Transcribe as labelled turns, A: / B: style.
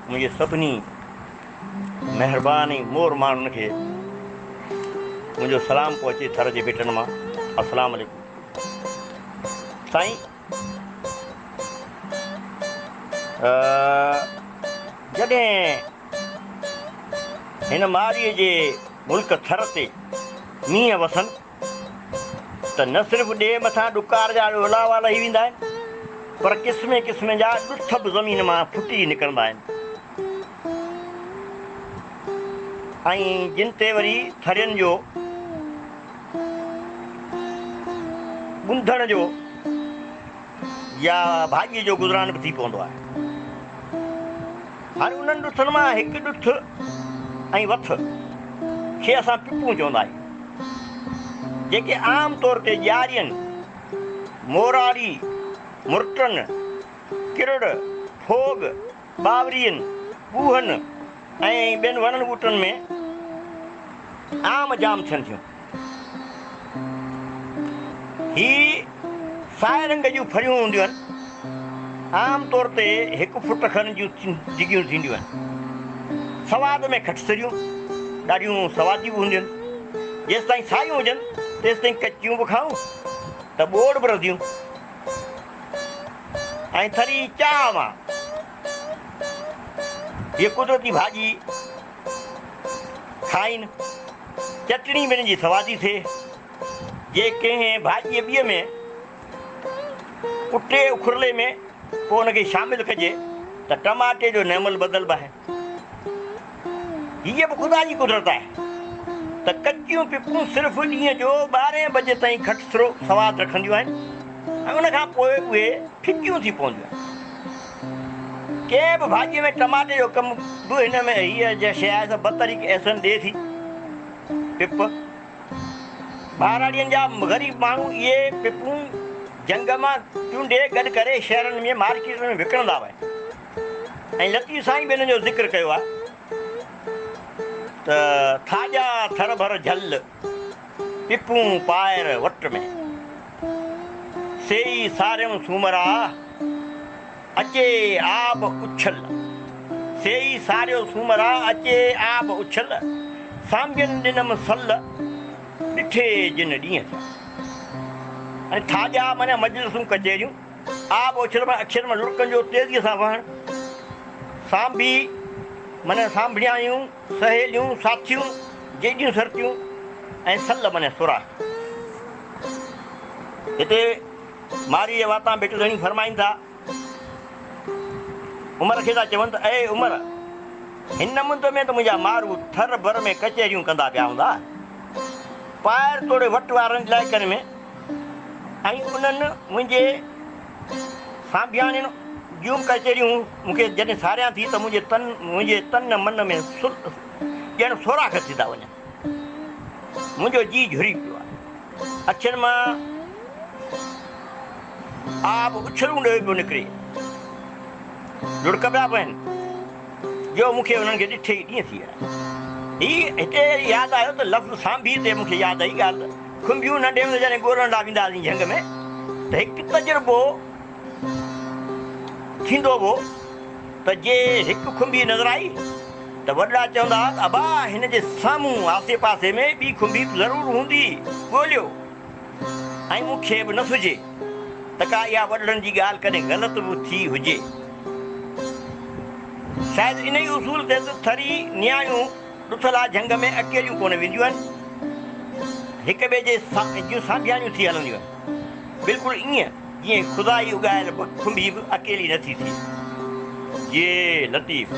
A: منهنجي سڀني مهربان ۽ مور ماڻهن کي منهنجو سلام پهچي ٿر جي ڀٽن مان. السلام عليڪم سائين. جڏهن هن مارئي جي ملڪ ٿر تي مينهن وسن ته نه صرف ڏيهه مٿان ڏڪار جا ڏولاوا لهي ويندا آهن پر قسمين قسمين جا ڏٿ به زمين مان ڦٽي نڪرندا آهن ۽ جن تي وري ٿرين جو ٻنڌڻ جو يا ڀاڄيء جو گذران به ٿي پوندو آهي. هاڻي انهن ڏٿن مان هڪ ڏٿ ۽ وٿ کي اسان پپون چوندا آهيون، جيڪي عام طور تي ڄارين، موراري، مرٽن، ڪرڙ، ڦوڳ، ٻاورين، ٻوهن ۽ ٻين وڻن ٻوٽن ۾ عام جام ٿين ٿيون. هي سائي رنگ جون ڦريون هونديون آهن. عام طور تي هڪ فوٽ کن جون ڊگهيون ٿينديون آهن. سواد ۾ کٽسريون ڏاڍيون سوادي به هونديون آهن. جيستائين سايون هجن تيستائين ڪچيون به کائون ته ٻوڙ به رڌيون ۽ ٿري چاهه مان هيء قدرتي ڀاڄي کائين. چٽڻي به ان جي سوادي ٿئي. جي ڪنهن ڀاڄيء ٻيء ۾ ڪٽي اکرلي ۾ پوء ان کي شامل ڪجي ته ٽماٽي جو نعم البدل به آهي. هيء به خدا جي قدرت آهي ته ڪچيون پپون صرف ڏينهن جو ٻارهين بجي تائين کٽسرو سواد رکنديون آهن ۽ ان کان پوء اهي ڦڪيون ٿي پونديون آهن. ڪنهن به ڀاڄيء ۾ ٽماٽي جو ڪم به هن ۾ هيء جا شيء آهي سا بطريق احسن ڏئي ٿي. پپ، ٻهراڙين جا غريب ماڻهو اهي پپون جهنگ مان چونڊي گڏ ڪري شهرن ۾ مارڪيٽن ۾ وڪڻندا هئا ۽ لطيف سائين به انهن جو ذڪر ڪيو آهي ته ٿاڄا ٿر ڀر جهل، پپون پائر وٽ ۾، سيئي ساريم سومرا، اچي آب اڇل، سيئي ساريو سومرا، اچي آب اڇل، سانبين ڏنم سل، ڏٺي جن ڏينهن ٿيا. ۽ ٿاڄا معنيٰ مجلسون ڪچهريون، آب اڇل معنيٰ اکين مان لڙڪن جو تيزيء سان وهڻ، سانڀي معنيٰ سانڀڻيايون، سهيليون، ساٿيون، جيڏيون سرتيون ۽ سل معنيٰ سوراخ. هتي مارئي جي واتان ڀٽ ڌڻي فرمائين ٿا، عمر کي ٿا چون ته اي عمر! هن مند ۾ ته منهنجا مارو ٿر بر ۾ ڪچهريون ڪندا پيا هوندا. پائر توڙي وٽ وارن علائقن ۾ ۽ انهن منهنجي سانڀياڻين جون ڪچهريون مون کي جڏهن ساريان ٿي ته منهنجي تن منهنجي تن من ۾ ڄڻ سوراخ ٿي ٿا وڃن. منهنجو جيء جهري پيو آهي. اکين مان آب اڇلون ڏيئي پيو نڪري. لڙڪ پيا پون، جو مون کي انهن کي ڏٺي ئي ڏينهن ٿي ويا. هي هتي ياد آيو ته لفظ سانڀي تي مون کي ياد آئي ڳالهه ته کنڀيون ننڍي هوندي جڏهن ڳولڻ لاء ويندا هئاسين جهنگ ۾ ته هڪ تجربو ٿيندو هو ته جي هڪ کنڀي نظر آئي ته وڏڙا چوندا هئا ته ابا هن جي سامهون آسي پاسي ۾ ٻي کنڀي به ضرور هوندي، ڳوليو. ۽ مون کي به نه سجهي ته ڪا اها وڏڙن جي ڳالهه ڪڏهن غلط به ٿي هجي. شايد انهي اصول تي ته ٿري نياڻيون ڏٿلا جهنگ ۾ اڪيليون ڪونه وينديون آهن، هڪ ٻئي جي جون سانڀياڻيون ٿي هلنديون آهن. بلڪل ائين جيئن خدائي اڳايل کنڀي به اڪيلي نه ٿي ٿئي. جي لطيف!